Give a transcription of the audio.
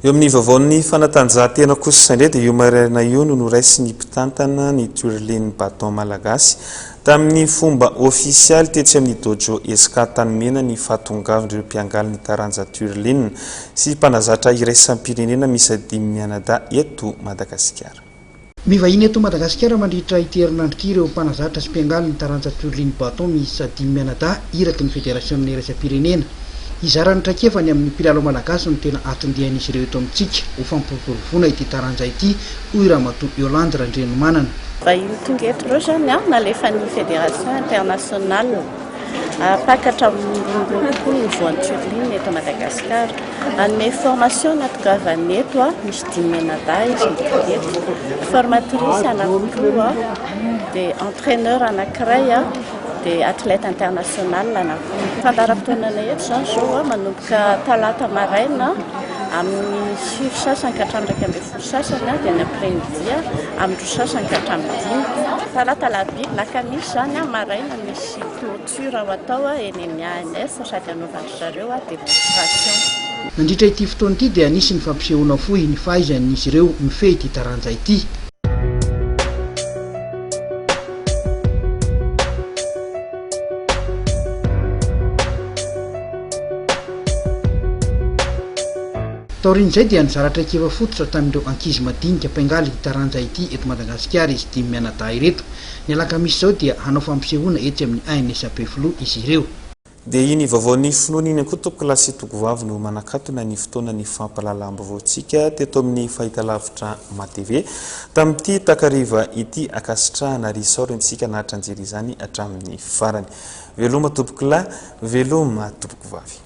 Eo amin'ny vaovaon'ny fanatanjahantena kosa indray dia io maraina io no noraisin'ny mpitantana ny Twirling Baton Malagasy tamin'ny fomba ofisialy tetsy amin'ny Dojo Esca Antanimena ny fahatongavan'ireo mpiangaly ny taranja Twirling sy mpanazatra iraisam-pirenena miisa dimy mianadahy eto Madagasikara. Mivahiny eto Madagasikara mandritra ity herinandro ity ireo mpanazatra sy mpiangaly ny taranja Twirling Baton miisa dimy mianadahy iraky ny federasionina iraisam-pirenena. Hizara ny traikefany amin'ny mpilalao malagasy no tena anton-dian'izy ireo eto amintsika ho fampiroboroboana ity taranja ity, hoy Ramatoa Yolande Randrianomanana. Vahiny tonga eto ireo izany nalefan'ny Fédération Internationale hampakatra 22 ny voan'ny Twirling eto Madagasikara. Hanome formation nahatongavany eto, misy dimy mianadahy izy mitovy eto, formatrice anankiroa, dia entraîneur anankiray, dia athlète international anankiroa. Fandaharam-potoananay eto izany izao manomboka talata maraina amin'ny sivy sasany ka hatramin'ny 11 sasany dia ny après midi amin'ny roa sasany ka hatramin'ny dimy. Talata alarobia alakamisy izany maraina misy clôture ho atao eny amin'ny ANS sady hanaovan-dry zareo démonstration. Nandritra ity fotoana ity dia nisy ny fampisehoana fohy ny fahaizan'izy ireo mifehy ity taranja ity. Taorian'izay dia nizara traikefa fototra tamin'ireo ankizy madinika mpiangaly ity taranja ity eto Madagasikara izy dimy mianadahy ireto. Ny alakamisy izao dia hanao fampisehoana etsy amin'ny ANS Ampefiloha izy ireo. Dia iny vaovaon'ny finoana iny koa tompokolahy sy tokovavy no manakatona ny fotoanan'ny fampahalalam-baovaontsika teto amin'ny fahitalavitra MATV tamin'ity takariva ity. Ankasitrahana ary isaorana isika nahatranjery izany hatramin'ny farany. Veloma tompokolahy, veloma tompokovavy.